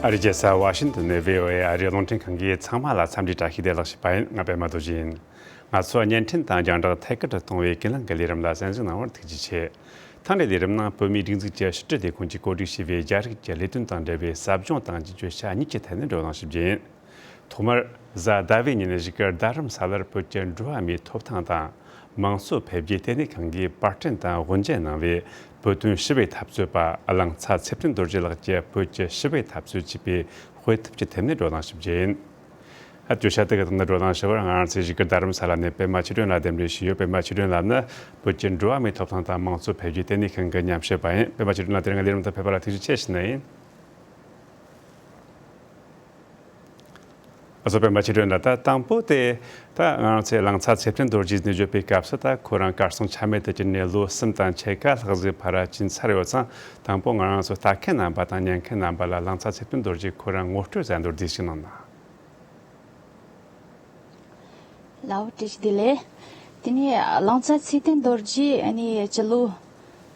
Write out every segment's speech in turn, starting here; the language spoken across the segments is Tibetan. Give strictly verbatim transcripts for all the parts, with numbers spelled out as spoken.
ཨ་རིའི་རྒྱལ་ས་ཝ་ཤིང་ཏོན་ནས་བྷི་ཨོ་ཨེ་ཨ་རིའི་རླུང་འཕྲིན་ཁང་གིས་ཚང་མ་ལ་འཚམས་འདྲི་བཀྲ་ཤིས་བདེ་ལེགས་ཞུས་པ་ཡིན། ང་པད་མ་རྡོ་རྗེ་ཡིན། ང་ཚོ་བརྙན་འཕྲིན་དང་རྒྱང་བསྒྲགས་ཐད་ཀར་དུ་གཏོང་བའི་ཀུན་གླེང་གི་ལས་རིམ་ལ་གསན་གཟིགས་གནང་བར་ཐུགས་རྗེ་ཆེ། ཐེངས་འདིའི་ལས་རིམ་ནང་བོད་མིའི་སྒྲིག་འཛུགས་ཀྱི་ཕྱི་དྲིལ་ལས་ཁུངས་ཀྱིས་གོ་སྒྲིག་བྱས་པའི་རྒྱ་རིགས་ཀྱི་ལས་དོན་དང་འབྲེལ་བའི་ཟབ་སྦྱོང་དང་བརྒྱུད་བརྗོད་བྱ་གཉིས་ཀྱི་ཐད་ནས་བགྲོ་གླེང་ཞུ་རྒྱུ་ཡིན། ཐོག་མར་གཟའ་ཟླ་བའི་ཉིན་བཞུགས་སྒར་རྡ་རམ་ས་ལར་བོད་ཀྱི་འགྲོ་བ་མིའི་ཐོབ་ཐང་དང་། དམངས་གཙོ་འཕེལ་རྒྱས་ལྟེ་གནས་ཁང་གིས་པར་སྐྲུན་དང་དབུ་འབྱེད་གནང་བའི་བོད་དོན་ཞི་བའི་འཐབ་རྩོད་པ་གླང་ཚ་ཚེ་བརྟན་རྡོ་རྗེ་ལགས་ཀྱི་བོད་ཀྱི་ཞི་བའི་འཐབ་རྩོད་ཅེས་པའི་དཔེ་དེབ་ཀྱི་ཐད་ནས་བགྲོ་གླེང་ཞུ་རྒྱུ་ཡིན། ཨ། བརྗོད་བྱ་དེ་གའི་ཐོག་ནས་བགྲོ་གླེང་ཞུ་བར་ང་རང་ཚོའི་བཞུགས་སྒར་རྡ་རམ་ས་ལ་ནས་པད་མ་ཆོས་སྒྲོན་ལགས་གདན་འདྲེན་ཞུས་ཡོད། པད་མ་ཆོས་སྒྲོན་ལགས་ནི་བོད་ཀྱི་འགྲོ་བ་མིའི་ཐོབ་ཐང་དང་དམངས་གཙོ་འཕེལ་རྒྱས་ལྟེ་གནས་ཁང་གི་ཉམས་ཞིབ་པ་ཡིན། པད་མ་ཆོས་སྒྲོན་ལགས་དེ་རིང་ལས་རིམ་དུ་ཕེབས་པ་ལ་ཐུགས་རྗེ་ཆེ་ཞུ་ནི་ཡིན། ཨ་ཚོ་པད་མ་ཆོས་སྒྲོན་ལགས། ད་དང་པོ་དེ་ད་ང་རང་ཚོའི་གླང་ཚ་ཚེ་བརྟན་རྡོ་རྗེ་ནས་བརྗོད་པའི་སྐབས་སུ། ད་ཁོ་རང་གར་སོང་ཆ་མེད་དུ་གྱུར་ནས་ལོ་གསུམ་དང་ཕྱེད་ཀ་ལྷག་ཙམ་ཕར་ཕྱིན་ཚར་ཡོད་ཙང་། དང་པོ་ང་རང་ཚོ་ལྟ་མཁན་རྣམ་པ་དང་ཉན་མཁན་རྣམ་པ་ལ་གླང་ཚ་ཚེ་བརྟན་རྡོ་རྗེ་ཁོ་རང་ངོ་སྤྲོད་ཟིན་ཐོ་འདི་ཞིག་གནང་ན། ལགས་འོ། བཀྲ་ཤིས་བདེ་ལེགས། དེ་ནས་གླང་ཚ་ཚེ་བརྟན་རྡོ་རྗེ་ཨ་ནི་སྤྱི་ལོ་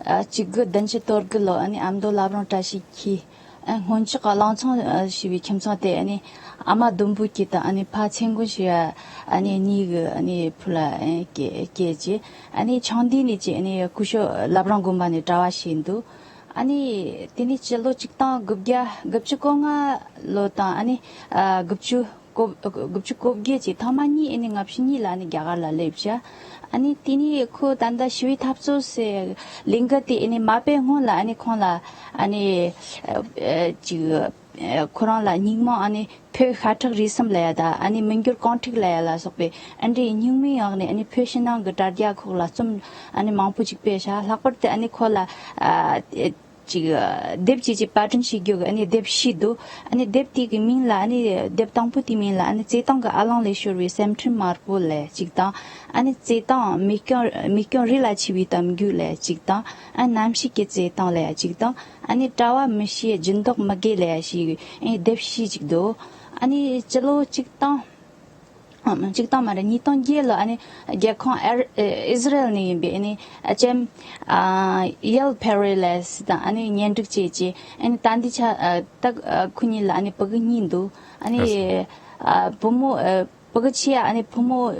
ཨ་གཅིག་དགུ་བདུན་ཅུ་དོན་དགུ་ལོ་ཨ་ནི་ཨ་མདོ་བླ་བྲང་བཀྲ་ཤིས་འཁྱིལ་ཨ་སྔོན་ལྕགས་གླང་ཚོམ་ཨ་ཞེས་པའི་ཁྱིམ་ཚང་དེ་ཨ་ནི་ཨ་མ་ལྡོམ་བུ་སྐྱིད་དང་ཨ་ནི་ཕ་ཚེ་མགོན་ཞེས་པ་ཨ་ནི་གཉིས་ཀྱི་ཨ་ནི་བུ་ལ་ཨ་སྐྱེས་སྐྱེས་རྗེས་ཨ་ནི་ཆུང་དུས་ནས་ཀྱི་ཨ་ནི་སྐུ་ཞབས་བླ་བྲང་དགོན་པ་ནས་གྲྭ་པ་བྱས་འདུག་ཨ་ནི་དེ་ནས་སྤྱི་ལོ་ཆིག་སྟོང་དགུ་བརྒྱ་དགུ་བཅུ་གོ་ལྔ་ལོ་དང་ཨ་ནི་ཨ་དགུ་བཅུ་གོ་དགུ་བཅུ་གོ་བརྒྱད་ཀྱི་ཐ་མ་གཉིས་ཨ་ནི་ལྔ་བཅུ་གཉིས་ལ་ཨ་ནི་རྒྱ་གར་ལ་སླེབས་བྱས། ཨ་ནི་དེ་ནས་ཁོ་ད་ལྟ་ཞི་བའི་འཐབ་རྩོད་ཟེར་ལས་འགུལ་དེ་ཨ་ནི་མ་སྤེལ་སྔོན་ལ་ཨ་ནི་ཁོང་ལ་ཨ་ནི་ཨ་ཅིག་ཨ་ཁོ་རང་ལ་སྙིང་མང་ཨ་ནི་བོད་ཤ་ཁྲག་རུས་གསུམ་ལབ་ཡ་དང་ཨ་ནི་མི་འགྱུར་ཀོང་ཁྲིག་ལབ་ཡ་ལ་སོགས་པའི་ཨ་འདྲའི་སྙིང་མའི་ངང་ནས་ཨ་ནི་བོད་ཕྱི་ནང་གི་དྲ་རྒྱ་ཁག་ལ་རྩོམ་ཨ་ནི་མང་པོ་ཅིག་སྤེལ་བྱས། ལྷག་པར་དུ་ཨ་ནི་ཁོ་ལ་ཨ་ཅིག་དེབ་ཅིག་ཅིག་པར་སྐྲུན་བྱེད་རྒྱུ་གི་ཨ་ནི་དེབ་བཞི་འདུག་ཨ་ནི་དེབ་དེ་གི་མིང་ལ་ཨ་ནི་དེབ་དང་པོ་དེའི་མིང་ལ་ཨ་ནི་བརྩེ་དུང་གི་ཨ་ལང་ལས་ཤོར་བའི་སེམས་ཁྲལ་དམར་པོ་ལབ་ཅིག་དང་། ཨ་ནི་བརྩེ་དུང་མེ་སྐྱོན་མེ་སྐྱོན་རི་ལ་འཆི་བའི་གཏམ་རྒྱུད་ལབ་ཅིག་དང་། ཨ་ནི་རྣམ་ཤེས་ཀྱི་བརྩེ་དུང་ལབ་ཅིག་དང་། ཨ་ནི་གྲྭ་བ་མི་ཤེས་སྦྱིན་བདག་མི་དགེ་ལབ་ཞེས་ཨ་ནི་དེབ་བཞི་ཅིག་འདུག་ཨ་ནི་སྤྱི་ལོ་ཆིག་སྟོང་ཨ་ཆིག་སྟོང་མ་རེད། ཉིས་སྟོང་བརྒྱད་ལོ་ཨ་ནི་རྒྱལ་ཁོངས་ཨེ་ཨི་ཟི་རེལ་ནས་ཡིན་པའི་ཨ་ནི་ཨ་ཅེམ་ཨ་ཡེལ་ཕེ་རི་ལབ་ཅིག་དང་ཨ་ནི་གཉེན་སྒྲིག་བྱས་རྗེས་ཨ་ནི་ད་འདི་ཆ་ཨ་ད་ཨ་ཁོ་གཉིས་ལ་ཨ་ནི་ཕྲུ་གུ་གཉིས་འདུག་ཨ་ནི་ཨ་བུ་མོ་ཨ་ཕྲུ་གུ་ཆེ་ཨ་ནི་བུ་མོ་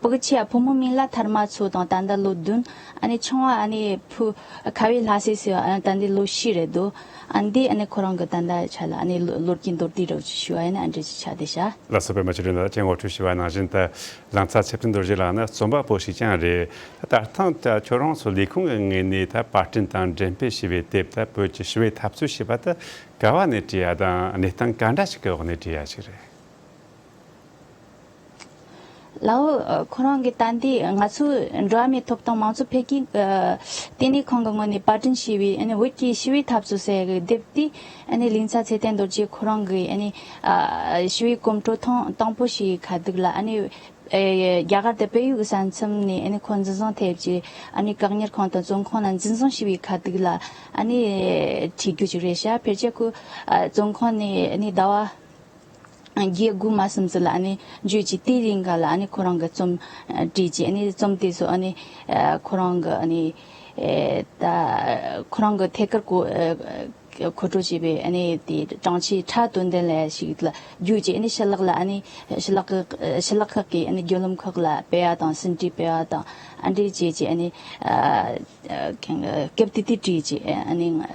ཕྲུ་གུ་ཆེ་བུ་མོ་མིང་ལ་ཐར་མ་མཚོ་དང་ད་ལྟ་ལོ་བདུན། ཨ་ནི་ཆུང་བ་ཨ་ནི་ཕུ་ཁ་བའི་ལྷ་སྲས་ཟེར་བ་ཨ་ནི་ད་འདི་ལོ་བཞི་རེད་འདུག་ཨ་འདི་ཨ་ནི་ཁོ་རང་གི་ད་ལྟ་ཆ་ལ་ཨ་ནི་ལོ་ལོ་རྒྱུས་མདོར་བསྡུས་རོགས་ཅིག་ཞུ་བ་ཡིན་ན་ཨ་འདྲ་ཅིག་ཆགས་བསྡད་ཤག་ལགས་སོ། པད་མ་ཆོས་སྒྲོན་ལགས། ཁྱེད་ངོ་སྤྲོད་ཞུས་པ་ནང་བཞིན་ད་གླང་ཚ་ཚེ་བརྟན་རྡོ་རྗེ་ལགས་ནི་རྩོམ་པ་པོ་ཞིག་ཀྱང་རེད། ད་ལྟ་སྟངས་ད་ཁྱོད་རང་ཚོ་ལས་ཁུངས་ཀྱི་ངོས་ནས་ད་པར་སྐྲུན་དང་འགྲེམས་སྤེལ་ཞེས་པའི་དེབ་ད་བོད་ཀྱི་ཞི་བའི་འཐབ་རྩོད་ཞེས་པ་དེ་ག་བ་ནས་བྲིས་ཡ་དང་གནས་སྟངས་ག་འདྲ་ཞིག་གི་འོག་ནས་བྲིས་ཡ་ཞིག་རེད། ལའོ། ཁོ་རང་གི་ད་འདི་ང་ཚོའི་འགྲོ་བ་མིའི་ཐོབ་ཐང་དམངས་གཙོ་འཕེལ་རྒྱས་ལྟེ་གནས་ཁང་གི་ངོས་ནས་པར་སྐྲུན་བྱས་པའི་ཨ་ནི་བོད་ཀྱི་ཞི་བའི་འཐབ་རྩོད་ཟེར་གི་དེབ་དེ་ཨ་ནི་གླིང་ཚ་ཚེ་བརྟན་རྡོ་རྗེ་ཁོ་རང་གི་ཨ་ནི་ཞི་བའི་གོམ་བགྲོད་ཐེངས་དང་པོ་ཞིག་གི་ཁ་ཐུག་ལ་ཨ་ནི་རྒྱ་གར་དུ་བལ་ཡུལ་གྱི་ས་མཚམས་ནས་ཨ་ནི་ཁོ་འཛིན་བཟུང་ཐེབས་ཀྱི་ཨ་ནི་བཀག་ཉར་ཁང་དང་བཙོན་ཁང་ལ་འཛིན་བཟུང་བྱས་པའི་ཁ་ཐུག་ལ་ཨ་ནི་བྲིས་རྒྱུ་ཅིག་རེད་ཤག་ཕལ་ཆེར་ཁོ་བཙོན་ཁང་ནས་ཨ་ནི་ཟླ་བ་བརྒྱད་དགུ་མ་ཟིན་ཙམ་ལ་ཨ་ནི་འཇུས་ཀྱི་དེའི་རིང་ག་ལ་ཨ་ནི་ཁོ་རང་གི་རྩོམ་བྲིས་ཀྱི་ཨ་ནི་རྩོམ་དེ་ཚོ་ཨ་ནི་ཁོ་རང་གི་ཨ་ནི་ད་ཁོ་རང་གི་ཐད་ཀར་གོ་མཁོ་སྤྲོད་བྱས་པའི་ཨ་ནི་དེ་དྲང་ཆེ་ཕྲ་དོན་ལྡན་ལབ་ཞིག་ལ་བསྒྱུར་གྱི་ཨ་ནི་ཕྱི་ལོགས་ལ་ཨ་ནི་ཕྱི་ལོགས་ཀྱི་ཕྱི་ལོགས་ཁག་གི་ཨ་ནི་བརྒྱུད་ལམ་ཁག་ལ་སྤེལ་བ་དང་ཟིན་བྲིས་སྤེལ་བ་དང་ཨ་འདྲས་བྱས་ཀྱི་ཨ་ནི། སྐབས་དེ་དུས་བྲིས་ཀྱི་ཨ་ནི་བྲིས་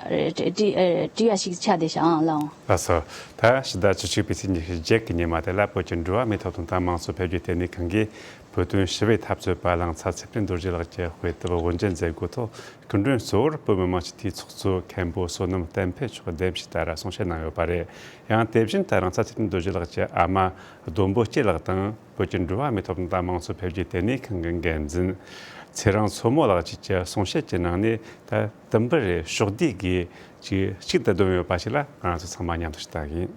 བྲིས་ཡ་ཞིག་ཆགས་བསྡད་ཤག་ཨང་ལགས། ལགས་སོ། ད་ཕྱི་ཟླ་བཅུ་གཅིག་པའི་ཚེས་ཉི་ཤུ་བརྒྱད་ཀྱི་ཉི་མ་དེ་ལ་བོད་ཀྱི་འགྲོ་བ་མིའི་ཐོབ་ཐང་དང་དམངས་གཙོ་འཕེལ་རྒྱས་ལྟེ་གནས་ཁང་གིས་བོད་དོན་ཞི་བའི་འཐབ་རྩོད་པ་གླང་ཚ་ཚེ་བརྟན་རྡོ་རྗེ་ལགས་ཀྱི་དཔེ་དེབ་དབུ་འབྱེད་མཛད་སྒོའི་ཐོག་སྐུ་མགྲོན་གཙོ་བོར་བོད་མི་མང་སྤྱི་འཐུས་ཚོགས་གཙོ་མཁན་པོ་བསོད་ནམས་བསྟན་འཕེལ་མཆོག་གདན་ཞུས་ལྟར་གསུང་བཤད་གནང་ཡོད་པ་རེད། ཡང་དེ་བཞིན་ད་གླང་ཚ་ཚེ་བརྟན་རྡོ་རྗེ་ལགས་ཀྱི་ཨ་མ་ལྡོམ་པོ་སྐྱིད་ལགས་དང་། བོད་ཀྱི་འགྲོ་བ་མིའི་ཐོབ་ཐང་དང་དམངས་གཙོ་འཕེལ་རྒྱས་ལྟེ་གནས་ཁང་གི་འགན་འཛིན་ཚེ་རིང་མཚོ་མོ་ལགས་བཅས་ཀྱི་གསུང་བཤད་ཀྱི་ནང་ནས། ད་དུམ་བུ་རེ་ཕྱོགས་བསྡུས་ཀྱིས་ཅིག་གཅིག་ཏུ་བསྡོམས་ཡོད་པ་ཞིག་ལ་ང་རང་ཚོ་ཚང་མ་མཉམ་དུ་ཞིག་ལྟ་གི་ཡིན།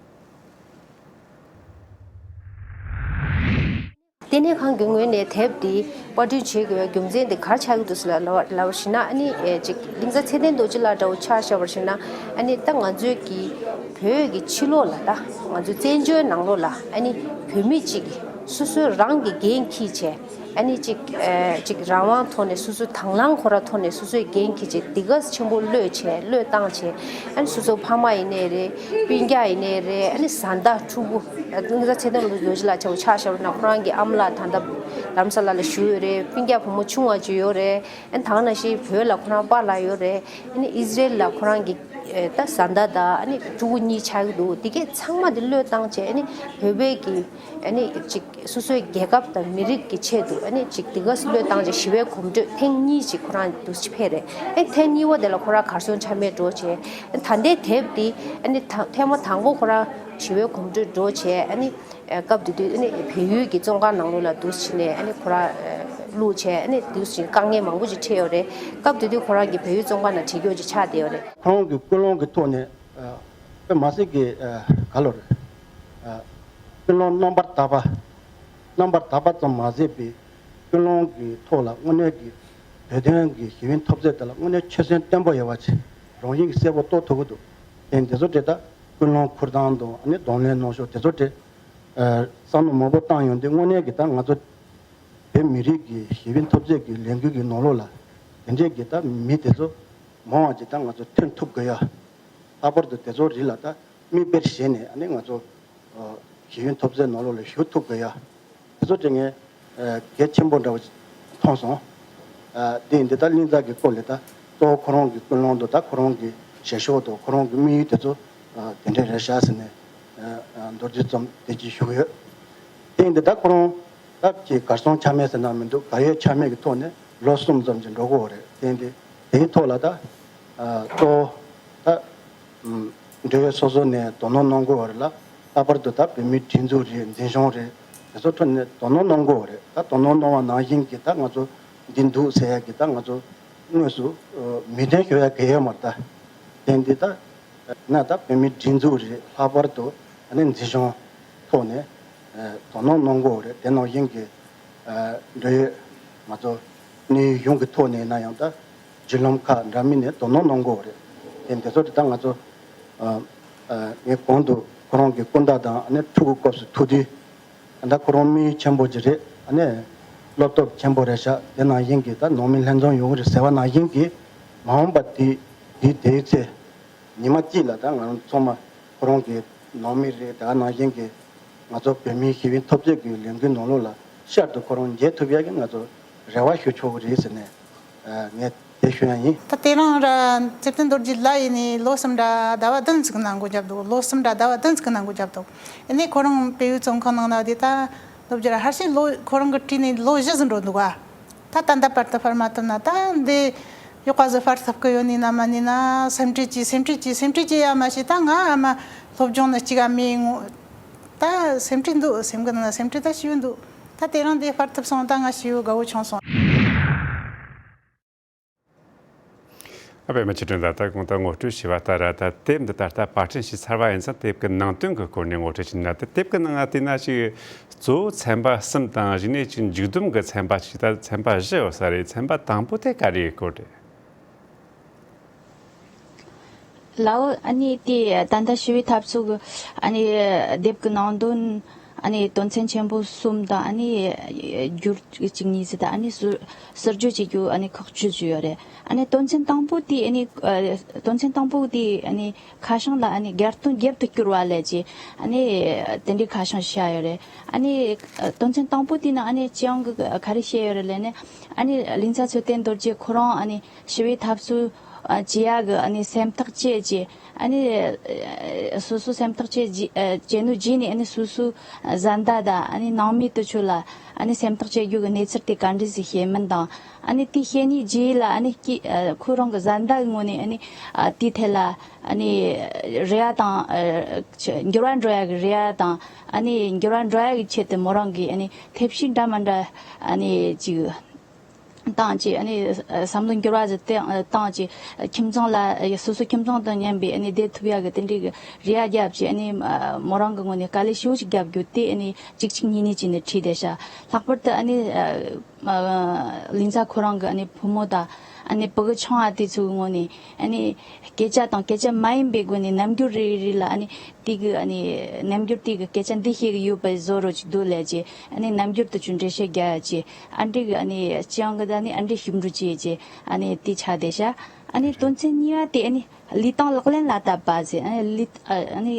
ལྟེ་གནས་ཁང་གི་ངོས་ནས་དེབ་འདི་པར་སྐྲུན་བྱེད་དགོས་པའི་རྒྱུ་མཚན་དེ་ག་རེ་ཆགས་ཀྱི་འདུག་ཟེར་ལབ་ལབ་པ་ཞིག་ན། ཨ་ནི་ཨེ་ཅིག་གླིང་ཚ་ཚེ་བརྟན་རྡོ་རྗེ་ལགས་འདྲ་བོ་ཆ་བཞག་པ་ཞིག་ན། ཨ་ནི་ད་ང་ཚོའི་གི་བོད་ཀྱི་ཕྱི་ལོགས་ལ། ད་ང་ཚོའི་བཙན་བྱོལ་ནང་ལོགས་ལ་ཨ་ནི་བོད་མི་གཅིག་གིས་སོ་སོའི་རང་གི་འགན་འཁྱེར་བྱས། ཨ་ནི་ཅིག་ཨ་ཅིག་རང་དབང་ཐོག་ནས་སོ་སོའི་དང་བླངས་ཁོ་ར་ཐོག་ནས་སོ་སོའི་འགན་འཁྱེར་བྱས་འདི་ག་ཆེན་པོ་བློས་བྱས་བློས་བཏང་བྱས། ཨ་ནི་སོ་སོའི་ཕ་མ་ཡིན་ནའི་རེད། སྤུན་ཀྱག་ཡིན་ནའི་རེད། ཨ་ནི་བཟའ་ཟླ་ཕྲུ་གུ། ཨ་ནི་ཚེ་བརྟན་ལོ་ལོ་གཞི་ལ་ཆ་བོ་ཆ་བཞག་པ་ན་ཁོ་རང་གི་ཨ་མ་ལགས་ད་ལྟ་རྡ་རམ་ས་ལ་ལ་བཞུགས་ཡོད་རེད། སྤུན་ཀྱག་བུ་མོ་ཆུང་བ་ཅིག་ཡོད་རེད། ཨ་ནི་ད་ག་ནང་བཞིན་བོད་ལ་ཁོ་རང་པཱ་ལགས་ཡོད་རེད། ཨ་ནི་ཨི་ཟི་རེལ་ལ་ཁོ་རང་གི་ཨེ་ད་བཟའ་ཟླ་དང་ཨ་ནི་ཕྲུ་གུ་གཉིས་ཆགས་ཀྱི་འདུག་འདི་གས་ཚང་མ་འདི་བློས་བཏང་བྱས། ཨ་ནི་བོད་པའི་གི་ཨ་ནི་ཅིག་སོ་སོའི་རྒྱལ་ཁབ་དང་མི་རིགས་ཀྱི་ཆེད་དུ་ཨ་ནི་ཅིག་འདི་གས་བློས་བཏང་བྱས་ཞི་བའི་གོམ་བགྲོད་ཐེངས་གཉིས་ཅིག་ཁོ་རང་འདུག་སེ་ཕེབས་རེད། ཨ་ནི་ཐེངས་གཉིས་པ་དེ་ལ་ཁོ་རང་གར་སོང་ཆ་མེད་འགྲོ་བྱས། ཨ་ནི་ད་ལྟའི་དེབ་འདི་ཨ་ནི་ཐ་ཐེངས་མ་དང་པོ་ཁོ་རང་ཞི་བའི་གོམ་བགྲོད་འགྲོ་བྱས། ཨ་ནི་ཨ་སྐབས་དེ་དུས་ཨ་ནི་བལ་ཡུལ་གྱི་བཙོན་ཁང་ནང་ལོགས་ལ་འདུག་སེ་ནས་ཨ་ནི་ཁོ་རང་ཨ་བླུགས་བྱས། ཨ་ནི་འདུག་སེ་དཀའ་ངལ་མང་པོ་ཅིག་འཕྲད་ཡོད་རེད། སྐབས་དེ་དུས་ཁོ་རང་གིས་བལ་ཡུལ་བཙོན་ཁང་ནང་བྲིས་རྒྱུ་ཅིག་ཆགས་བསྡད་ཡོད་རེད། ཁོང་གི་ཀུན་སློང་གི་ཐོག་ནས་ཨ་དཔེ་མ་སྲིད་ཀྱི་ཨ་ག་ལོ་རེད། ཨ་ཀུན་སློང་རྣམ་པར་དག་པ། རྣམ་པར་དག་པ་ཙམ་མ་ཟད་པའི་ཀུན་སློང་གི་ཐོག་ལ་དངོས་གནས་ཀྱི་བོད་དོན་གྱི་གཞི་རིམ་འཐབ་རྩོད་དེ་ལ་དངོས་གནས་ཆོད་སེམས་བརྟན་པོ་ཡོད་པ་ཅིག་རང་བཞིན་གྱིས་གསལ་པོ་རྟོགས་ཐུབ་ཀྱི་འདུག་དེ་འདི་ཚོ་དེ་དག་ཀུན་སློང་འཁུར་སྟངས་དང་ཨ་ནི་གདོང་ལེན་གནང་ཕྱོགས་དེ་ཚོ་དེ་ཨ་བསམ་བློ་མང་པོ་བཏང་ཡོང་དུས་དངོས་གནས་ཀྱི་ད་ང་ཚོ་བོད་མི་རིགས་ཀྱི་གཞི་རིམ་འཐབ་རྩོད་ཀྱི་ལས་འགུལ་གྱི་ནང་ལོགས་ལ་དེ་འདྲས་ཀྱི་ད་མི་དེ་ཚོ་མང་བ་ཅིག་ད་ང་ཚོ་ཐོན་ཐུབ་དགོས་ཡ། ལྷག་པར་དུ་དེ་ཚོ་རིགས་ལ་ད་མིག་དཔེར་བྱས་ནས་ཨ་ནི་ང་ཚོ་ཨ་གཞི་རིམ་འཐབ་རྩོད་ནང་ལོགས་ལ་ཞུགས་ཐུབ་དགོས་ཡ། དེ་ཚོ་དེ་ངས་ཨ་གལ་ཆེན་པོ་འདྲ་བོ་ཅིག་མཐོང་སོང་། ཨ་དེ་ཡིན་དུས་ད་གླིང་ཚ་གི་སྐོར་ལ་ད་གཙོ་བོ་ཁོ་རང་གི་ཀུན་སློང་དང་ད་ཁོ་རང་གི་བྱེད་ཕྱོགས་དང་ཁོ་རང་གི་དམིགས་ཡུལ་དེ་ཚོ་ཨ་དེ་འདྲས་རེད་ཤག་ཟེར་ནས་ཨ་ཨ་མདོར་བསྡུས་ཙམ་དེ་ཅིག་ཞུ་གི་ཡོད། དེ་ཡིན་དུས་ད་ཁོ་རང་ད་ཅིག་གར་སོང་ཆ་མེད་ཟེར་ན་མི་འདུག་གར་ཡོད་ཆ་མེད་ཀྱི་ཐོག་ནས་ལོ་གསུམ་ཙམ་ཅིག་འགྲོ་གི་ཡོད་རེད། དེ་ཡིན་དུས་དེའི་ཐོག་ལ་ད་ཨ་གཙོ་བོ་ད་ཨམ་འབྲེལ་ཡོད་སོ་སོ་ནས་དོ་སྣང་གནང་དགོས་པ་རེད་ལ། ལྷག་པར་དུ་ད་བོད་མིའི་སྒྲིག་འཛུགས་རེད། འཛིན་སྐྱོང་རེད། དེ་ཚོ་ཐོག་ནས་དོ་སྣང་གནང་དགོས་པ་རེད། ད་དོ་སྣང་གནང་བ་ནང་བཞིན་གྱི་ད་ང་ཚོ་འདི་འདུག་ཟེར་ཡ་གི་ད་ང་ཚོ་དངོས་སུ་ཨ་མིང་འདོན་ཞུ་ཡ་གལ་ཡོད་མ་རེད། ད་དེ་འདི་ད་ན་ད་བོད་མིའི་སྒྲིག་འཛུགས་རེད། ལྷག་པར་དུ་ཨ་ནི་འཛིན་སྐྱོང་ཐོག་ནས་ཨ་དོ་སྣང་གནང་དགོས་པ་རེད། དེ་ནང་བཞིན་གྱི་ཨ་འབྲེལ་ཡོད་ང་ཚོ་གནས་ཡུལ་གཞུང་གི་ཐོག་ནས་ཡིན་ན་ཡང་ད་བརྒྱུད་ལམ་ཁག་འདྲ་མིན་ནས་དོ་སྣང་གནང་དགོས་པ་རེད། དེ་འདི་ཚོ་དེ་ད་ང་ཚོ་ཨ་ཨ་ངས་གོང་དུ་ཁོ་རང་གི་སྐུ་ཟླ་དང་ཨ་ནི་ཕྲུ་གུ་སྐབས་སུ་ཐུག་དུས་ད་ཁོ་རང་མི་ཆེན་པོ་ཅིག་རེད། ཨ་ནི་སློབ་སྟོབས་ཆེན་པོ་རེད་ཤག་དེ་ནང་བཞིན་གྱི་ད་ནང་མི་ལྷན་འཛོམས་ཡོང་གི་རེད་ཟེར་བ་ནང་བཞིན་གྱི་མ་འོངས་པ་དེ་དེ་དེའི་ཚེ། ཉི་མ་གཅིག་ལ་ད་ང་རང་ཚང་མ་ཁོ་རང་གི་ནང་མི་རེད། ད་ནང་བཞིན་གྱི་ང་ཚོ་བོད་མིའི་གཞི་རིམ་འཐབ་རྩོད་ཀྱི་ལས་འགུལ་ནང་ལོགས་ལ་ཤར་དུ་ཁོ་རང་མཇལ་ཐུབ་ཡག་གི་ང་ཚོ་རེ་བ་ཞུ་ཆོག་གི་རེད་ཟེར་ནས་ཨ་ངས་དེ་ཞུ་ཡ་ཡིན། ད་དེ་རིང་ར་ཚེ་བརྟན་རྡོ་རྗེ་ལགས་ཡིན་ནི་ལོ་གསུམ་ར་ཟླ་བ་བདུན་ཙམ་གི་ནང་འགོ་བརྒྱབ་འདུག་ལོ་གསུམ་ར་ཟླ་བ་བདུན་ཙམ་གི་ནང་འགོ་བརྒྱབ་འདུག་ཨ་ནི་ཁོ་རང་བལ་ཡུལ་བཙོན་ཁང་ནང་ན་དེ་ད་ལོ་བརྒྱ་ར་ཧར་ཤེས་ལོ་ཁོ་རང་གི་བྲིས་ནས་ལོ་བཞི་ཙམ་འགྲོ་འདུག་ག་ད་ད་ལྟ་བར་དུ་ཕར་མ་ཐུབ་ན་ད་འདི་ཡག་པ་ཟིག་ཕར་ཐུབ་ཀི་ཡོད་ནི་ན་མ་ནི་ན་སེམས་ཁྲལ་གྱིས་སེམས་ཁྲལ་གྱིས་སེམས་ཁྲལ་གྱིས་ཡ་མ་ཤི། ད་ང་ཨ་མ་སློབ་སྦྱོང་ནི་གཅིག་ཨ་མའི་ངོ་ད་སེམས་ཁྲལ་འདུག་སེམས་གི་ནང་ན་སེམས་ཁྲལ་ད་ཞི་བོ་འདུག་ད་དེ་རིང་འདི་ཕར་ཐུབ་སོང་། ད་ང་ཞི་བོ་དགའ་བོ་བྱུང་སོང་། ཨ་པད་མ་ཆོས་སྒྲོན་ད་ལྟ་གོང་དུ་ངོ་སྤྲོད་བྱས་པ་ལྟར་ད་དེབ་འདི་ད་ལྟ་པར་སྐྲུན་བྱས་ཚར་བ་ཡིན་ཙང་དེབ་ཀྱི་ནང་དོན་གྱི་སྐོར་ནས་ངོ་སྤྲོད་བྱས་ན། ད་དེབ་ཀྱི་ནང་ང་བལྟས་ན་ཅིག་གཙོ་བོ་ཚན་པ་གསུམ་དང་གཞི་ནས་ཅིག་མཇུག་བསྡོམས་ཀྱི་ཚན་པ་ཅིག་ད་ཚན་པ་བཞི་ཡོད་ས་རེད། ཚན་པ་དང་པོ་དེ་ག་རེའི་སྐོར་རེད། ལའོ། ཨ་ནི་དེ་ད་ལྟ་ཞི་བའི་འཐབ་རྩོད་ཀྱི་ཨ་ནི་དེབ་ཀྱི་ནང་དོན་ཨ་ནི་དོན་ཚན་ཆེན་པོ་གསུམ་དང་ཨ་ནི་བསྒྱུར་གཅིག་གཉིས་ཟེར་ད་ཨ་ནི་ཟུར་ཟུར་བརྗོད་བྱེད་རྒྱུ་ཨ་ནི་ཁག་བཅུ་ཅིག་ཡོད་རེད། ཨ་ནི་དོན་ཚན་དང་པོ་དེ་ཨ་ནི་དོན་ཚན་དང་པོ་དེ་ཨ་ནི་ཁ་བྱང་ལ་ཨ་ནི་རྒྱལ་སྟོན་རྒྱལ་དུ་བསྐྱུར་བ་ལས་ཀྱི་ཨ་ནི་དེ་འདྲའི་ཁ་བྱང་བྱས་ཡོད་རེད། ཨ་ནི་དོན་ཚན་དང་པོ་དེ་ནང་ཨ་ནི་སྤྱི་ཡོངས་ཀྱི་ག་རེ་བཤད་ཡོད་རེད་ལབ་ན། ཨ་ནི་གླིང་ཚ་ཚེ་བརྟན་རྡོ་རྗེ་ཁོ་རང་ཨ་ནི་ཞི་བའི་འཐབ་རྩོད་བྱེད་ཡག་གི་ཨ་ནི་སེམས་ཐག་བཅད་ཀྱི་ཨ་ནི་སོ་སོ་སེམས་ཐག་བཅད་བྱས་ནོ་རྗེས་ནས་ཨ་ནི་སོ་སོའི་བཟའ་ཟླ་དང་ཨ་ནི་ནང་མི་དེ་ཚོ་ལ་ཨ་ནི་སེམས་ཐག་བཅད་རྒྱུ་གི་གནས་ཚུལ་དེ་ག་འདྲ་ཞིག་བཤད་མིན་དང་། ཨ་ནི་དེ་བཤད་ནི་རྗེས་ལ་ཨ་ནི་ཁོ་རང་གི་བཟའ་ཟླ་གི་ངོས་ནས་ཨ་ནི་དེའི་ཐད་ལ་ཨ་ནི་རེ་བ་དང་འགྱུར་བ་འགྲོ་ཡག་གི་རེ་བ་དང་ཨ་ནི་འགྱུར་བ་འགྲོ་ཡག་གི་ཆེད་དུ་མོ་རང་གིས་ཨ་ནི་ཐབས་ཤེས་འདྲ་མི་འདྲ་ཨ་ནི་ཅིག་བཏང་བྱས་ཨ་ནི་བསམ་བློ་འགྱུར་བ་ཟིག་བཏང་བྱས་ཁྱིམ་ཚང་ལ་སོ་སོ་ཁྱིམ་ཚང་དང་མཉམ་པའི་ཨ་ནི་བསྡད་ཐུབ་ཡག་གི་དེ་འདྲའི་གི་རེ་བ་བརྒྱབ་བྱས་ཨ་ནི་མོ་རང་གི་ངོས་ནས་དཀའ་ལས་ཞེ་པོ་ཅིག་བརྒྱབ་རྒྱུ་དེ་ཨ་ནི་གཅིག་གཅིག་གཉིས་གཉིས་བྱས་ནས་བྲིས་བསྡད་ཤག་ལྷག་པར་དུ་ཨ་ནི་ ཨ་ལིན་ཚ་ཁོ་རང་གི་ཨ་ནི་བུ་མོ་དང་ཨ་ནི་ཕྲུ་གུ་ཆུང་བ་དེ་ཚོའི་ངོས་ནས་ཨ་ནི་སྐད་ཆ་དང་སྐད་ཆ་མ་ཡིན་པའི་སྒོ་ནས་རྣམ་འགྱུར་རེ་རེ་ལ་ཨ་ནི་དེ་གི་ཨ་ནི་རྣམ་འགྱུར་དེ་གི་སྐད་ཆ་འདི་བཤད་གི་ཡོད་པ་བཟོ་རོགས་ཅིག་འདུག་ལས་ཀྱི་ཨ་ནི་རྣམ་འགྱུར་དུ་ཅུང་འགྲེལ་བཤད་རྒྱག་ཡ་ཅིག་ཨ་འདྲི་གི་ཨ་ནི་སྤྱི་ཡོངས་གི་ད་ནི་ཨ་འདྲི་ཞིབ་འཇུག་བྱེད་ཀྱི་ཨ་ནི་དེ་ཆགས་བསྡད་ཤག་ཨ་ནི་དོན་ཚན་གཉིས་པ་དེ་ཨ་ནི་ལུས་སྟེང་ལག་ལེན་ལ་བསྟར་བ་ཟེར། ཨ་ནི་ལུས་ཨ་ནི་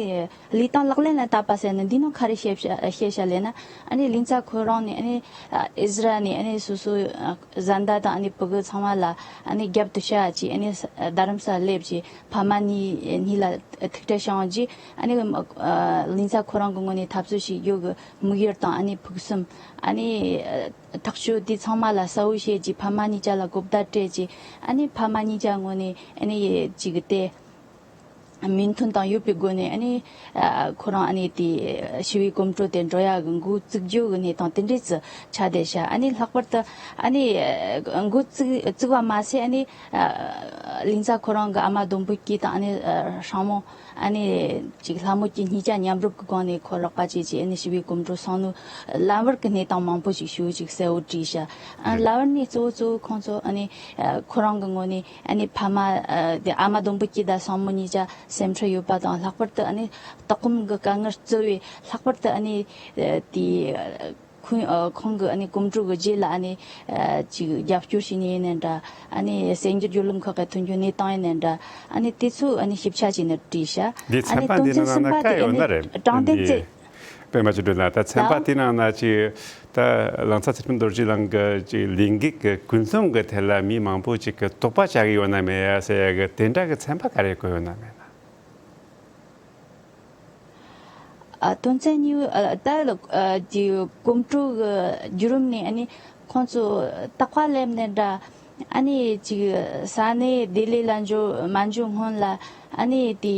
ལུས་སྟེང་ལག་ལེན་ལ་བསྟར་བ་ཟེར་ན་འདི་ནང་ག་རེ་བཤད་བཤད་བཤད་ལབ་ན། ཨ་ནི་ལིན་ཚ་ཁོ་རང་ནི་ཨ་ནི་ཨ་ཨི་ཟི་རལ་ནི་ཨ་ནི་སོ་སོའི་ཨ་བཟའ་ཟླ་དང་ཨ་ནི་ཕྲུ་གུ་ཚང་མ་ལ་ཨ་ནི་རྒྱབ་ཏུ་བཞག་ཅིག་ཨ་ནི་ས་རྡ་རམ་ས་ལ་སླེབས་ཅིག་ཕ་མ་གཉིས་གཉིས་ལ་ཐུག་འཕྲད་བྱུང་རྗེས་ཨ་ནི་ཨ་ལིན་ཚ་ཁོ་རང་གི་ངོས་ནས་འཐབ་རྩོད་བྱེད་རྒྱུ་གི་དམིགས་ཡུལ་དང་ཨ་ནི་ཕུགས་བསམ་ཨ་ནི་ཐག་གཅོད་དེ་ཚང་མ་ལ་གསལ་བོ་བཤད་ཅིག་ཕ་མ་གཉིས་ཆ་ལ་གོ་བརྡ་སྤྲད་ཅིག་ཨ་ནི་ཕ་མ་གཉིས་ཆ་ངོས་ནས་ཨ་ནི་ཅིག་དེ། མོས་མཐུན་དང་ཡོད་པའི་སྒོ་ནས་ཨ་ནི་ཨ་ཁོ་རང་ཨ་ནི་དེ་ཞི་བའི་གོམ་བགྲོད་དེ་འགྲོ་ཡག་གི་འགོ་བཙུགས་རྒྱུ་གི་གནས་སྟངས་དེ་འདྲས་སུ་ཆགས་བསྡད་ཤག་ཨ་ནི་ལྷག་པར་དུ་ཨ་ནི་ཨ་འགོ་བཙུགས་བཙུགས་པ་མ་ཟད་ཨ་ནི་ཨ་ལིན་ཚ་ཁོ་རང་གི་ཨ་མ་ལྡོམ་པོ་སྐྱིད་དང་ཨ་ནི་ཨ་ཧྲང་མོ་ཨ་ནི་ཅིག་ལྷ་མོ་སྐྱིད་གཉིས་ཆ་མཉམ་རུབ་ཀྱི་སྒང་ནས་ཁོ་རོགས་པ་བྱས་ཀྱི་ཨ་ནི་ཞི་བའི་གོམ་བགྲོད་སོང་ནོ་ལམ་བར་གྱི་གནས་སྟངས་མང་པོ་ཞིག་ཞུ་ཅིག་གསལ་བོ་བྲིས་ཤག་ཨ་ལམ་བར་ནས་གཙོ་བོ་གཙོ་བོ་ཁོང་ཚོ་ཨ་ནི་ཨ་ཁོ་རང་གི་ངོས་ནས་ཨ་ནི་ཕ་མ་ཨ་དེ་ཨ་མ་ལྡོམ་པོ་སྐྱིད་དང་སྲིང་མོ་གཉིས་ཆ་སེམས་ཁྲལ་ཡོད་པ་དང་ལྷག་པར་དུ་ཨ་ནི་ལྟག་གོམ་གྱི་དཀའ་ངལ་གཙོ་བོའི་ལྷག་པར་དུ་ཨ་ནི་ཨ་དེ་ཁོང་ཨ་ཁོང་གི་ཨ་ནི་གོམ་བགྲོད་ཀྱི་རྗེས་ལ་ཨ་ནི་ཨ་ཅིག་རྒྱབ་སྐྱོར་བྱེད་ནི་ཡིན་ནའི་འདྲ། ཨ་ནི་གསར་འགྱུར་བརྒྱུད་ལམ་ཁག་གི་ཐོན་རྒྱུ་གནས་སྟངས་ཡིན་ནའི་འདྲ། ཨ་ནི་དེ་ཚོ་ཨ་ནི་ཞིབ་ཆ་བྱས་ནས་བྲིས་ཤག་འདི་ཨ་ཚན་ནི་པ་དོན་འདི་ཚན་ནང་གསུམ་ན་པ་ཁ་དེ་ཡོད་ན་ཨ་ནི་རེད། དྲང་བདེན་འདི་རྩིས། པད་མ་ཆོས་སྒྲོན་ལགས། ད་ཚན་པ་ལགས། དེ་ནང་ན་ཅིག་ད་ལང་ཚ་ཚེ་རིང་རྡོ་རྗེ་ལགས་ཀྱི་ཅིག་ལས་འགུལ་གྱི་ཀུན་སློང་གི་ཐད་ལ་མི་མང་པོ་ཅིག་གིས་དོགས་པ་བྱ་གི་ཡོད་ན་མེད་ཡ་ཟེར་ཡ་གི་དེ་འདྲ་གི་ཚན་པ་ག་རེ་བཀོད་ཡོད་ན་མེད་ན། ཨ་དོན་ཚན་གཉིས་པ་ཨ་ད་ལ་ཨ་དེ་གོམ་བགྲོད་ཀྱི་བརྒྱུད་རིམ་ནས་ཨ་ནི་ཁོང་ཚོ་རྟག་པར་སླེབས་ནའི་འདྲ། ཨ་ནི་ཅིག་ས་གནས་ལྡི་ལི་ལ་འབྱོར་མ་འབྱོར་སྔོན་ལ་ཨ་ནི་དེ་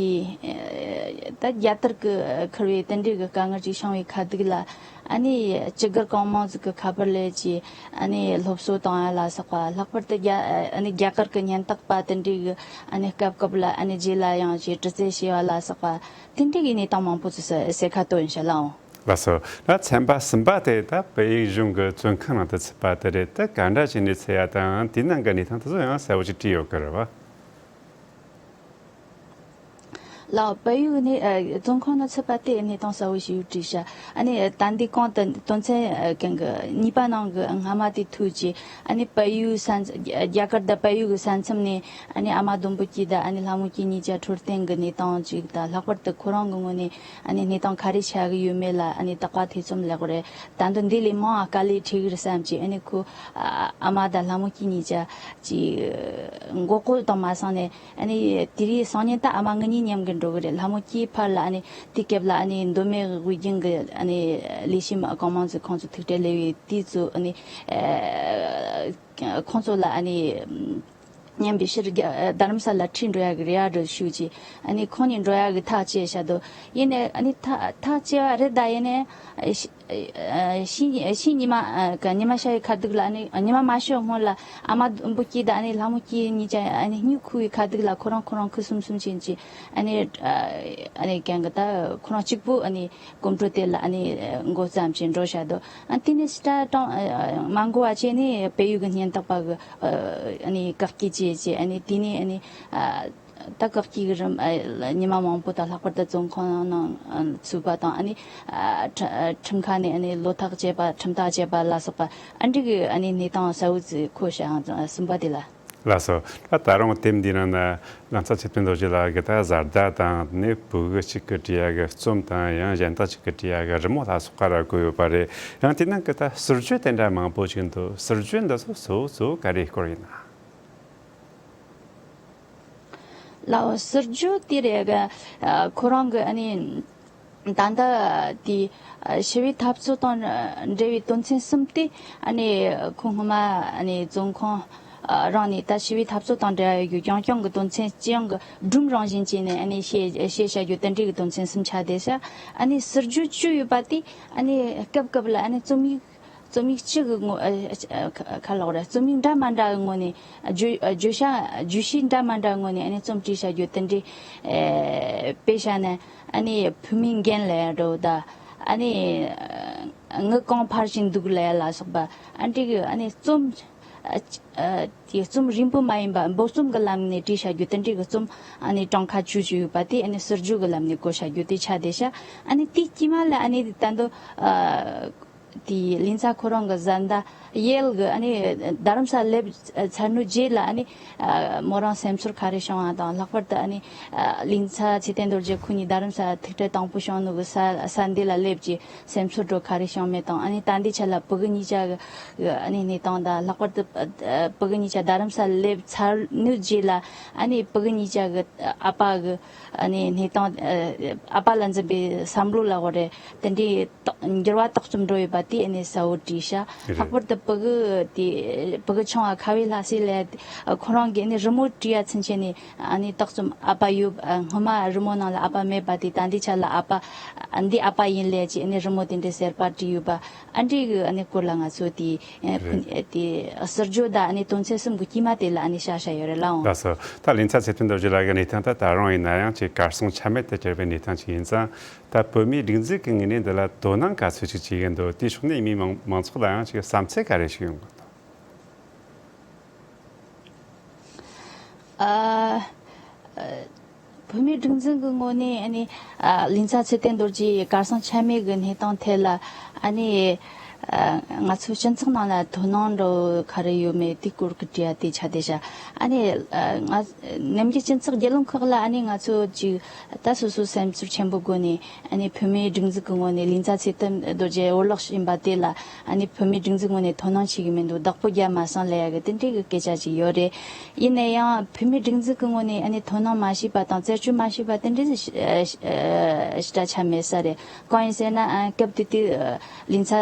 ད་རྒྱ་དར་གྱི་འཁུར་བའི་དེ་འདྲའི་གི་དཀའ་ངལ་ཅིག་བྱུང་བའི་ཁ་ཐུག་ལ་ཨ་ནི་སྤྱི་སྒེར་གང་མང་ཟིག་གི་ཁ་པར་སླེབས་ཀྱིས་ཨ་ནི་སློབ་གསོ་གཏོང་ཡ་ལ་སོགས་པ། ལྷག་པར་དུ་རྒྱ་ཨ་ནི་རྒྱ་གར་གྱི་ཉེན་རྟོག་པ་དེ་འདྲའི་གི་ཨ་ནི་སྐབས་སྐབས་ལ་ཨ་ནི་རྗེས་ལ་ཡང་ཅིག་དྲི་རྩད་བྱས་པ་ལ་སོགས་པ་དེ་འདྲའི་གི་གནས་སྟངས་མང་པོ་ཅིག་གསལ་ཁ་བཏོན་ཤག་ལགས། ལགས་སོ། ད་ཚན་པ་གསུམ་པ་དེ་ད་བལ་ཡུལ་གཞུང་གི་བཙོན་ཁང་ནང་དུ་ཚུད་པ་དེ་རེད། ད་ག་འདྲ་བྱས་ནས་ཚུད་ཡ་དང་དེའི་ནང་གི་གནས་སྟངས་དེ་ཚོ་ཡང་གསལ་བོ་ཅིག་བྲིས་ཡོད་ཀྱི་རེད་བ། ལགས། བལ་ཡུལ་ནས་ཨ་བཙོན་ཁང་ནང་ཚུད་པ་དེ་གནས་སྟངས་གསལ་བོ་ཞིག་བྲིས་ཤག་ཨ་ནི་ད་འདི་གོང་དུ་དོན་ཚན་ཨ་གན་གི་གཉིས་པ་ནང་གི་སྔ་མ་དེ་ཐུག་ཅིག་ཨ་ནི་བལ་ཡུལ་ས་མཚམས་རྒྱ་གར་དང་བལ་ཡུལ་གི་ས་མཚམས་ནས་ཨ་ནི་ཨ་མ་ལྡོམ་པོ་སྐྱིད་དང་ཨ་ནི་ལྷ་མོ་སྐྱིད་གཉིས་ཆ་འཕྲོད་བསྟེན་གི་གནས་སྟངས་ཅིག་དང་། ལྷག་པར་དུ་ཁོ་རང་གི་ངོས་ནས་ཨ་ནི་གནས་སྟངས་ག་རེ་ཆགས་གི་ཡོད་མེད་ལ་ཨ་ནི་རྟག་པར་ཐེ་ཚོམ་ལབ་དགོས་རེད། ད་དུང་འདི་ལས་མང་ང་དཀའ་ལས་འཕྲད་གི་རེད་བསམ་གྱི། ཨ་ནི་ཁོ་ཨ་ཨ་མ་དང་ལྷ་མོ་སྐྱིད་གཉིས་ཆ་ཅིག་མགོ་སྐོར་དང་མ་སོང་ནས་ཨ་ནི་དེ་རིང་སང་ཉིན་ད་ཨ་མ་ང་གཉིས་མཉམ་གི་འགྲོ་གི་རེད། ལྷ་མོ་སྐྱིད་ཕར་ལ་ཨ་ནི་དེ་སྐབས་ལ་ཨ་ནི་མདོ་སྨད་དབུས་རྒྱུན་གི་ཨ་ནི་ལས་བྱེད་མ་གང་མང་ཚོས་ཁོང་ཚོ་ཐུག་འཕྲད་སླེབས་ཡོད། དེ་ཚོ་ཨ་ནི་ཨ་ཁོང་ཚོ་ལ་ཨ་ནི། མཉམ་པའི་ཕྱིར་རྒྱ་རྡ་རམ་ས་ལ་ཁྲིད་འགྲོ་ཡ་གི་རེ་བ་འདྲ་ཞུ་ཅིག་ཨ་ནི་ཁོང་གཉིས་འགྲོ་ཡ་གི་ཐག་བཅད་བཞག་འདུག་ཡིན་ནའི་ཨ་ནི་ཐག་ཐག་བཅད་པ་རེད། ད་ཡིན་ནའི་ཨ་ཕྱི་ཨ་ཕྱི་ཉི་མ་ཨ་ག་ཉི་མ་ཤར་བའི་ཁ་ཐུག་ལ་ཨ་ནི་ཉི་མ་མ་ཤར་སྔོན་ལ་ཨ་མ་ལྡོམ་པོ་སྐྱིད་དང་ཨ་ནི་ལྷ་མོ་སྐྱིད་གཉིས་ཀྱང་ཨ་ནི་སྨྱུ་གུ་ཁུར་བའི་ཁ་ཐུག་ལ་ཁོ་རང་ཁོ་རང་ཁུ་སུམ་སུམ་བྱས་ཅིག་ཨ་ནི་ཨ་ནི་གང་གི་ད་ཁོ་རང་གཅིག་པུ་ཨ་ནི་གོམ་བགྲོད་དེ་ལ་ཨ་ནི་འགོ་བརྩམས་ཅིག་འགྲོ་བཞག་འདུག་ཨ་དེ་ནས་ཕྱི་དྲགས་གྲོང་ཨ་མ་འགོར་བ་བྱས་ནས་བལ་ཡུལ་གྱི་ཉེན་རྟོག་པ་གི་ཨ་ནི་བཀག་སྐྱིལ་བྱས་བྱས་ཨ་ནི་དེ་ནས་ཨ་ནི་ཨ་ད་བཀག་སྐྱིལ་གྱི་རིམ་ཨ་ཉི་མ་མང་པོ་དང་ལྷག་པར་དུ་བཙོན་ཁང་ནང་ཨ་ཚུད་པ་དང་ཨ་ནི་ཨ་ཁྲི་ཁྲིམས་ཁང་ནས་ཨ་ནི་ལོག་ཐག་བཅད་པ་ཁྲིམས་ཐག་བཅད་པ་ལ་སོགས་པ་ཨ་འདྲ་གི་ཨ་ནི་གནས་སྟངས་གསལ་བོ་ཅིག་གོ་ཤག་གསུམ་པ་དེ་ལ། ལགས་སོ། ད་ད་རུང་དེབ་འདིའི་ནང་ན་ལང་ཚ་ཚེ་བརྟན་རྡོ་རྗེ་ལགས་ཀྱི་ད་བཟའ་ཟླ་དང་ནི་བུ་གུ་གཅིག་གི་བྲིས་ཡག་གི་རྩོམ་དང་ཡང་གཞན་དག་ཅིག་གི་བྲིས་ཡག་གི་རི་མོ་ལ་སོགས་པ་ར་བཀོད་ཡོད་པ་རེད། ཡང་དེ་ནང་གི་ད་ཟུར་བརྗོད་དེ་འདྲ་མང་པོ་ཞིག་འདུག་ཟུར་བརྗོད་འདི་ཚོ་གཙོ་བོ་གཙོ་བོ་ག་རེའི་སྐོར་ཡིན་ན། ལགས། ཟུར་བརྗོད་དེ་རེད་གི། ཨ་ཁོ་རང་གི་ཨ་ནི་ད་ལྟ་དེ་ཨ་ཞི་བའི་འཐབ་རྩོད་དང་འབྲེལ་བའི་དོན་ཚན་གསུམ་དེ་ཨ་ནི་ཁོ་སྔོན་མ་ཨ་ནི་བཙོན་ཁང་ཨ་རང་ནས་ད་ཞི་བའི་འཐབ་རྩོད་དང་འབྲེལ་བའི་རྒྱུ་རྐྱང་རྐྱང་གི་དོན་ཚན་སྤྱི་ཡོངས་ཀྱི་སྒྲོམ་རང་བཞིན་བྱས་ནས་ཨ་ནི་བཤད་བཤད་བྱ་རྒྱུ་དེ་འདྲའི་གི་དོན་ཚན་གསུམ་ཆགས་བསྡད་ཤག་ཨ་ནི་ཟུར་བརྗོད་བཅུ་ཡོད་པ་དེ་ཨ་ནི་སྐབས་སྐབས་ལ་ཨ་ནི་རྩོམ་ཡིག་རྩོམ་ཡིག་གཅིག་གི་ངོ་ཨ་ཨ་ཁ་ལོག་རེད། རྩོམ་ཡིག་འདྲ་མ་འདྲ་གི་ངོས་ནས་བརྗོད་བརྗོད་བྱ་བརྗོད་གཞི་འདྲ་མ་འདྲ་གི་ངོས་ནས་ཨ་ནི་རྩོམ་བྲིས་བྱ་རྒྱུ་དེ་འདྲའི་ཨེ་དཔེ་བཞག་ན་ཨ་ནི་བུད་མེད་འགན་ལེན་འགྲོ་ད་ཨ་ནི་ ངུ་གང་འཕར་བཞིན་འདུག་ལ་ལ་སོགས་པ་ཨ་འདྲི་གི་ཨ་ནི་རྩོམ། ཨ་ཅི་ཨ་དེ་རྩོམ་རིང་པོ་མ་ཡིན་པ་འབོལ་རྩོམ་གྱི་ལམ་ནས་བྲིས་བྱ་རྒྱུ་དེ་འདྲའི་གི་རྩོམ་ཨ་ནི་གྲངས་ཀ་བཅུ་ཅིག་ཡོད་པ་དེ་ཨ་ནི་ཟུར་བརྗོད་ཀྱི་ལམ་ནས་བཀོད་བྱ་རྒྱུ་དེ་ཆགས་བསྡད་ཤག་ཨ་ནི་དེའི་དཀྱིལ་མ་ལ་ཨ་ནི་ད་དུང་ཨ་དེ་ལིན་ཚ་ཁོ་རང་གི་བཟའ་ཟླ་ཡེལ་གི་ཨ་ནི་རྡ་རམ་ས་ལ་སླེབས་ཚར་ནུས་རྗེས་ལ་ཨ་ནི་ཨ་མོ་རང་སེམས་ཚོར་ག་རེ་བྱུང་བ་དང་། ལྷག་པར་དུ་ཨ་ནི་ཨ་ལིན་ཚ་ཚེ་བརྟན་རྡོ་རྗེ་ཁོ་གཉིས་རྡ་རམ་ས་ཐུག་འཕྲད་དང་པོ་བྱུང་ནུས་གི་ས་ས་འདི་ལ་སླེབས་ཀྱི་སེམས་ཚོར་འགྲོ་ག་རེ་བྱུང་མེད་དང་། ཨ་ནི་ད་ལྟའི་ཆ་ལ་ཕྲུ་གུ་གཉིས་ཆ་གི་ཨ་ནི་གནས་སྟངས་དང་། ལྷག་པར་དུ་ཕྲུ་གུ་གཉིས་ཆ་རྡ་རམ་ས་ལ་སླེབས་ཚར་ནུས་རྗེས་ལ་ཨ་ནི་ཕྲུ་གུ་གཉིས་ཆ་གི་ཨ་ཕ་གི་ཨ་ནི་གནས་སྟངས། ཨ་ཕ་ལ་འཛིན་པའི་བསམ་བློ་ལ་གོ་རེ་དེ་འདྲའི་ཏོག་འགྱུར་བ་ཏོག་ཙམ་འགྲོ་ཡོད་པ་དེ་ཨ་ནི་གསལ་བོ་བྲིས་ཤག་རེད། ལྷག་པར་དུ་ཕྲུ་གུ་དེ་ཕྲུ་གུ་ཆུང་བ་ཁ་བའི་ལྷ་སྲས་ལ་ཁོ་རང་གིས་ཨ་ནི་རི་མོ་བྲིས་ཡ་ཚུན་ཆད་ནས་ཨ་ནི་ཏོག་ཙམ་ཨ་ཕ་ཡོད། ཨ་སྔོན་མ་རི་མོ་ནང་ལ་ཨ་ཕ་མེད་པ་དེ་ད་ལྟའི་ཆ་ལ་ཨ་ཕ་འདི་ཨ་ཕ་ཡིན་ལས་ཀྱི་ཨ་ནི་རི་མོ་དེ་འདྲའི་ཟེར་པ་བྲིས་ཡོད་པ་ཨ་འདྲའི་གི་ཨ་ནི་སྐོར་ལ་ང་ཚོ་དེ་ཨ་རེད། དེ་ཟུར་བརྗོད་དང་ཨ་ནི་དོན་ཚན་གསུམ་གི་དཀྱིལ་མ་དེ་ལ་ཨ་ནི་བཤད་བྱ་ཡོད་རེད་ལགས། ལགས་སོ། ད་ལིན་ཚ་ཚེ་བརྟན་རྡོ་རྗེ་ལགས་ཀྱི་གནས་སྟངས་ད་ད་རུང་ཡིན་ན་ཡང་ཅིག་གར་སོང་ཆ་མེད་དུ་གྱུར་བའི་གནས་སྟངས་ཅིག་ཡིན་ཙང་། ད་བོད་མིའི་སྒྲིག་འཛུགས་ཀྱི་ངོས་ནས་འདི་ལ་དོ་སྣང་ག་ཚོད་ཅིག་བྱེད་ཀྱི་འདུག་དེའི་ཕྱོགས་ནས་མི་མང་མང་ཚོགས་ལ་ཡང་ཅིག་བསམ་ཚུལ་ག་རེ་ཞིག་ཡོང་གི་འདུག་ཨ། ཨ། བོད་མིའི་སྒྲིག་འཛུགས་ཀྱི་ངོས་ནས་ཨ་ནི་ཨ་ལིན་ཚ་ཚེ་བརྟན་རྡོ་རྗེའི་གར་སོང་ཆ་མེད་ཀྱི་གནས་སྟངས་ཐད་ལ་ཨ་ནི་ཨ་ང་ཚོའི་སྤྱི་ཚོགས་ནང་ལ་དོ་སྣང་འདྲ་བོ་ག་རེ་ཡོད་མེད་དེའི་སྐོར་གྱི་དྲི་བ་དེ་ཆགས་བསྡད་ཤག་ཨ་ནི་ཨ་ང་ནམ་རྒྱུན་སྤྱི་ཚོགས་བརྒྱུད་ལམ་ཁག་ལ་ཨ་ནི་ང་ཚོ་ཅིག་ད་སོ་སོའི་སེམས་ཚོར་ཆེན་པོའི་སྒོ་ནས་ཨ་ནི་བོད་མིའི་སྒྲིག་འཛུགས་ཀྱི་ངོས་ནས་ལིན་ཚ་ཚེ་བརྟན་རྡོ་རྗེ་འུར་ལོག་བྱིན་པ་དེ་ལ་ཨ་ནི་བོད་མིའི་སྒྲིག་འཛུགས་ངོས་ནས་དོ་སྣང་བྱེད་ཀྱི་མི་འདུག་བདག་པོ་རྒྱབ་མ་སོང་ལབ་ཡ་གི་དེ་འདྲའི་གི་སྐད་ཆ་ཅིག་ཡོད་རེད། ཡིན་ན་ཡང་བོད་མིའི་སྒྲིག་འཛུགས་ཀྱི་ངོས་ནས་ཨ་ནི་དོ་སྣང་མ་བྱས་པ་དང་རྩད་གཅོད་མ་བྱས་པ་དེ་འདྲའི་ཞེ་དྲག་ཆགས་མེད་ས་རེད། གང་ཡིན་ཟེར་ན་ཨ་སྐབས་དེ་དུས་ཨ་ལིན་ཚ་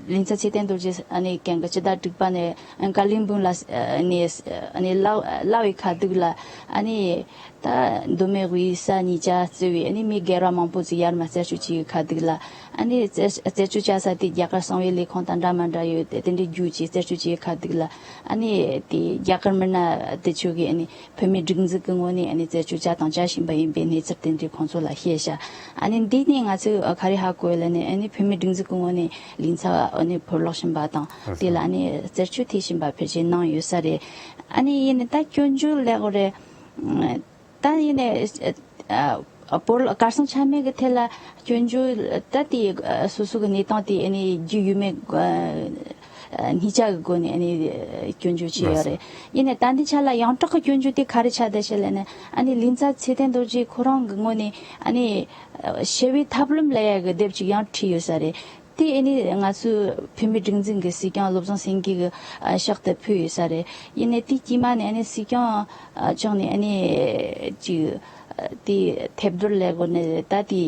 ལིན་ཚ་ཚེ་བརྟན་རྡོ་རྗེ་ཨ་ནི་རྐྱང་གི་སྤྱི་ཟླ་དྲུག་པ་ནས་ཨ་ཀ་ལིང་པུང་ལ་ཨ་ནི་ཨ་ནི་གླ་གླ་བའི་ཁ་ཐུག་ལ་ཨ་ནི། ད་མདོ་སྨད་དབུས་ས་གཉིས་ཆ་གཙོས་པའི་ཨ་ནི་མི་སྒེར་བ་མང་པོ་ཅིག་ཡར་མར་རྩད་གཅོད་བྱེད་ཡུལ་ཁ་ཐུག་ལ། ཨ་ནི་རྩད་རྩད་གཅོད་བྱ་ས་དེ་རྒྱ་གར་གསང་བའི་ལས་ཁུངས་དང་འདྲ་མི་འདྲ་ཡོད་དེ་དེ་འདྲའི་རྒྱུ་ཅིག་རྩད་གཅོད་བྱེད་ཡུལ་ཁ་ཐུག་ལ། ཨ་ནི་དེ་རྒྱ་གར་མི་སྣ་དེ་ཚོ་གིས་ཨ་ནི་བོད་མིའི་སྒྲིག་འཛུགས་ཀྱི་ངོས་ནས་ཨ་ནི་རྩད་གཅོད་བྱས་དང་བྱེད་བཞིན་པ་ཡིན་པའི་གནས་ཚུལ་དེ་འདྲའི་ཁོང་ཚོ་ལ་བཤད་ཤག་ཨ་ནི་འདི་ནས་ང་ཚོས་ག་རེ་ཧ་གོ་ཡོད་ལབ་ན་ཨ་ནི་བོད་མིའི་སྒྲིག་འཛུགས་ཀྱི་ངོས་ནས་ལིན་ཚ་ཨ་ནི་འུར་ལོག་བྱིན་པ་དང་དེ་ལ་ཨ་ནི་རྩད་གཅོད་ཐེབས་བཞིན་པ་ཕལ་ཆེར་གནང་ཡོད་ས་རེད། ཨ་ནི་ཡིན་ནའི་ད་སྐྱོན་བརྗོད་ལབ་དགོས་རེད། ད་ཡིན་ནའི་ཨ་བོད་གར་སོང་ཆ་མེད་ཀྱི་ཐད་ལ་སྐྱོན་བརྗོད་ད་དེ་ཨ་སོ་སོ་གི་གནས་སྟངས་དེ་ཨ་ནི་རྒྱུས་ཡོད་མེད་ཨ་ཉིས་ཆ་གི་སྒོ་ནས་ཨ་ནི་སྐྱོན་བརྗོད་བྱས་ཡོད་རེད། ཡིན་ནའི་ད་འདི་ཆ་ལ་ཡོངས་གྲགས་ཀྱི་སྐྱོན་བརྗོད་དེ་ག་རེ་ཆགས་བསྡད་ཤག་ལབ་ན་ཨ་ནི་ལིན་ཚ་ཚེ་བརྟན་རྡོ་རྗེ་ཁོ་རང་གི་ངོས་ནས་ཨ་ནི་ཞི་བའི་ཐབས་ལམ་ལབ་ཡ་གི་དེབ་ཅིག་ཡང་བྲིས་ཡོད་ས་རེད། དེ་ཨ་ནི་ང་ཚོའི་བོད་མིའི་སྒྲིག་འཛུགས་ཀྱི་སྲིད་སྐྱོང་བློ་བཟང་སེང་གེ་གི་ཨ་ཕྱག་ཏུ་ཕུལ་ཡོད་ས་རེད། ཡིན་ནའི་དེའི་དཀྱིལ་མ་ནས་ཨ་ནི་སྲིད་སྐྱོང་ཨ་བྱུང་ནས་ཨ་ནི་ཅིག་ཨ་དེ་དེབ་རྡོལ་ལབ་དགོས་ནས་ད་དེ་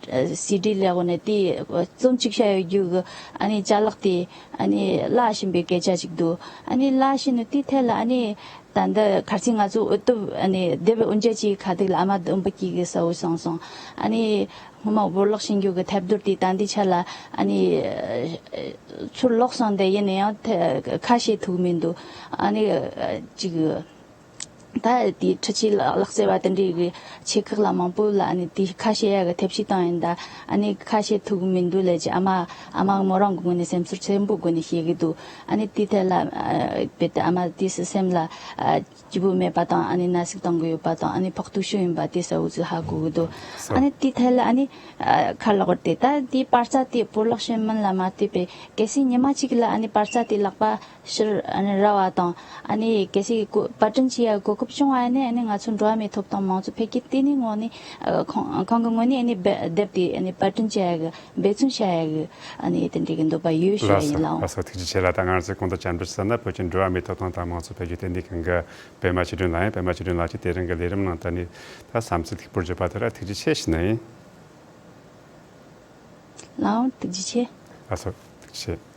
ཨ་སི་ཌི་ལབ་དགོས་ནས་དེ་རྩོམ་ཅིག་བྱ་ཡོད་རྒྱུ་གི་ཨ་ནི་ཅ་ལག་དེ་ཨ་ནི་བརླག་བཞིན་པའི་སྐད་ཆ་ཅིག་འདུག་ཨ་ནི་བརླག་བཞིན་ནས་དེའི་ཐད་ལ་ཨ་ནི། ད་འདི་ཁ་སང་ང་ཚོ་འོས་ཐོབ་ཨ་ནི་སྡེ་བའི་དབུ་འབྱེད་ཀྱི་ཁ་ཐུག་ལ་ཨ་མ་ལྡོམ་པོ་སྐྱིད་ཀྱིས་གསལ་བོ་གསུངས་སོང་། ཨ་ནི་སྔོན་མ་འུར་ལོག་བྱེད་རྒྱུ་གི་ཐབས་རྡོལ་དེ་ད་འདི་ཆ་ལ་ཨ་ནི་ཚུར་ལོག་སོང་སྟེ་ཡིན་ན་ཡང་ཐེ་ཁ་བཤད་ཐུབ་མི་འདུག་ཨ་ནི་ཅིག་ད་དེ་འཕྲུལ་ཆས་ལག་ལག་རྩལ་བ་དེ་འདྲའི་གི་ཆེ་ཁག་ལ་མང་པོ་ལ་ཨ་ནི་དེ་ཁ་བཤད་ཡ་གི་ཐབས་ཤེས་བཏང་ཡིན་ད་ཨ་ནི་ཁ་བཤད་ཐུབ་མི་འདུག་ལས་ཀྱི་ཨ་མ་ཨ་མ་མོ་རང་གི་ངོས་ནས་སེམས་ཚོར་ཆེན་པོ་སྒོ་ནས་བཤད་གི་འདུག་ཨ་ནི་དེའི་ཐད་ལ་ཨ་རྦད་དེ་ཨ་མ་དེའི་སེམས་ལ་ཨ་སྐྱིད་པོ་མེད་པ་དང་ཨ་ནི་ན་ཟུག་གཏོང་གི་ཡོད་པ་དང་ཨ་ནི་ཕོག་ཐུག་ཤོར་ཡིན་པ་དེ་གསལ་བོ་ཚོས་ཧ་གོ་གི་འདུག་ཨ་ནི་དེའི་ཐད་ལ་ཨ་ནི་ཨ་ཁ་ལོག་དེ་ད་དེའི་པར་རྩ་དེ་འུར་ལོག་བྱེད་མིན་ལ་མ་ལྟོས་པའི་གལ་སྲིད་ཉི་མ་གཅིག་ལ་ཨ་ནི་པར་རྩ་དེ་ལག་པ་ཕྱིར་ཨ་ནི་རག་པ་དང་ཨ་ནི་གལ་སྲིད་གོ་པར་སྐྲུན་བྱེད་ཡ་གོ་སྐབས་བྱུང་བ་ཡིན་ན་ཨ་ནི་ང་ཚོ་འགྲོ་བ་མིའི་ཐོབ་ཐང་མང་གཙོ་འཕེལ་རྒྱས་ལྟེ་གནས་ངོས་ནས་ཨ་ཁོང་ཁོང་གི་ངོས་ནས་ཨ་ནི་དེབ་དེ་ཨ་ནི་པར་སྐྲུན་བྱེད་ཡ་གི་འབད་བརྩོན་བྱ་ཡ་གི་ཨ་ནི་དེ་འདྲའི་གི་འདོད་པ་ཡོད་ཞུ་ཡ་ཡིན་ལགས། ལགས་སོ། ཐུགས་རྗེ་ཆེ་ལགས། ད་ང་ཚོས་གོང་དུ་བཅར་འདྲི་ཞུས་ན་བོད་ཀྱི་འགྲོ་བ་མིའི་ཐོབ་ཐང་དང་དམངས་གཙོ་འཕེལ་རྒྱས་ལྟེ་གནས་ཁང་གི་པད་མ་ཆོས་སྒྲོན་ལགས་ཡིན། པད་མ་ཆོས་སྒྲོན་ལགས་ཀྱིས་དེ་རིང་གི་ལས་རིམ་ནང་དུ་ནས་ད་བསམ་ཚུལ་ལེགས་པོར་བརྗོད་པ་དེ་ལ་ཐུགས་རྗེ་ཆེ་ཞུ་ནི་ཡིན། ལགས་འོང་། ཐུགས་རྗེ་ཆེ། ལགས་སོ། ཐུགས་རྗེ་ཆེ།